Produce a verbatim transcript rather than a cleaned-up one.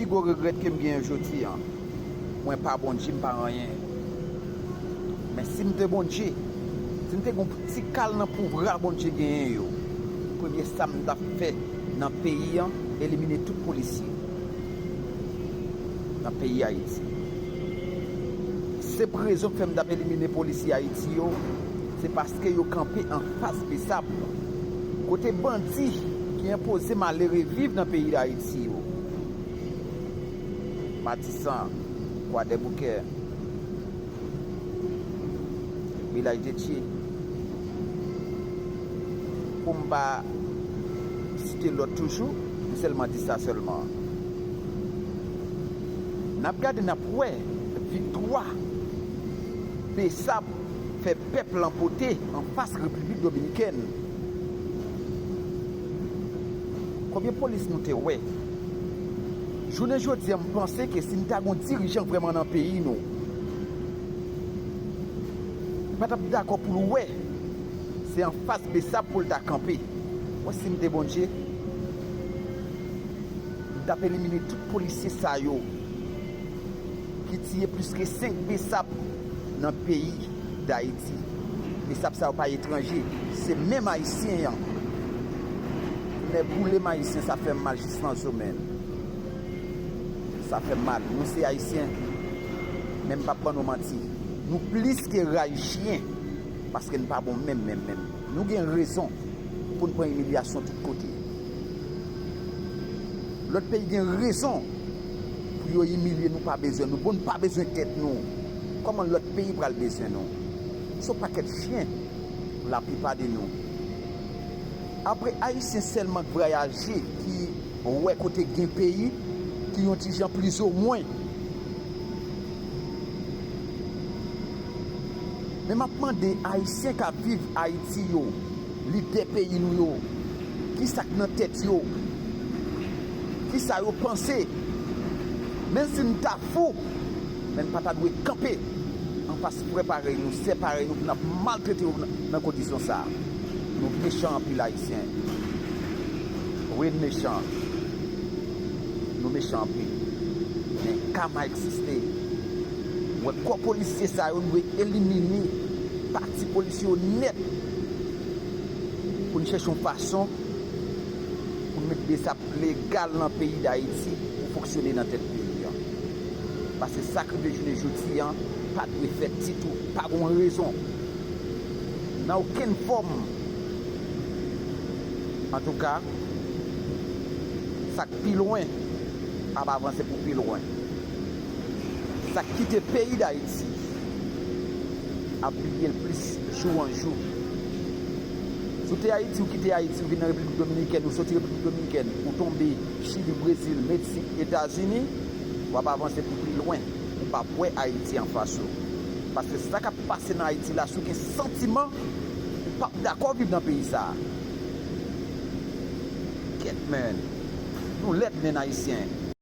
Pi gwo regrèt ke m genyen jodi a, mwen pa Bondye, m pa anyen. Men si m te Bondye, si m te gen yon ti kal nan pouvwa Bondye genyen yo, premye sa m t ap fè nan peyi a, elimine tout polisye nan peyi Ayiti. Senp rezon k fè m t ap elimine polisye Ayiti yo, se paske yo kanpe anfas Besap, kote bandi ki enpoze malere viv nan peyi Dayiti yo. Matisan, Kwadèboukè, Vilaj de Dye. Pou m pa site lòt toujou, m sèlman di sa sèlman. N ap gade, n ap wè viktwa Besap fè pèp lan pote anfas Repiblik Dominikèn. Konbyen polis nou te wè? Jounen jodi a, m panse ke si n ta gon dirijan vrèman nan peyi nou, li pa t ap dakò pou l wè se anfas Besap pou l ta kanpe. Mwen, si m te Bondye, m t ap elimine tout polisye sa yo ki tiye plis ke senk Besap nan peyi Dayiti. Besap sa yo pa etranje, se menm Ayisyen an. Nèg boule m Ayisyen, sa fè m mal jis nan zo, menn. Sa fè m mal. Nou se Ayisyen, men m p ap ban nou manti. Nou plis ke ray chyen, paske n pa bon menm, menm, menm. Nou gen rezon pou n pran imilyasyon tout kote. Lòt peyi gen rezon pou yo imilye nou, pa bezwen nou. Bon, n pa bezwen tèt nou. Kòman lòt peyi pral bezwen nou? Se yon pakèt chyen, laplipa de nou. Apre, Ayisyen sèlman k vwayaje, ki wè kote gen peyi, ki yon ti jan plis o mwen. Men m ap mande Ayisyen k ap viv Ayiti yo, lidè peyi nou yo, kisa k nan tèt yo, kisa yo panse. Menm si n ta fou, men n pa ta dwe kanpe anfas frè parèy nou, sè parèy nou, pou n ap maltrete yo nan, nan kondisyon sa a. Nou mechan anpil, Ayisyen. Wi, n mechan. Nou mechan anpil. Men kama egziste. Ou wè, kò polisye sa yo, nou dwe elimine pati polisye yo nèt, pou n chèche yon fason pou n met Besap legal nan peyi Dayiti pou fonksyone nan tèt peyi an. Paske sa k rive jounen jodi an pa dwe fèt ditou. Pa gen rezon nan okenn fòm. Antouka, sa k pi lwen ap avanse pou pi lwen. Sa k kite peyi Dayiti ap bliye l plis jou an jou. Si w te Ayiti, ou kite Ayiti, ou vin nan Repiblik Dominikèn, ou soti Repiblik Dominikèn, ou tonbe Chili, Brezil, Meksik, Etazini, w ap avanse pou pi lwen. Ou p ap wè Ayiti anfas ou. Paske sa k ap pase nan Ayiti la, si w gen santiman, ou p ap dakò viv nan peyi sa a. Kèt, menn. Nou lèd, menn, Ayisyen.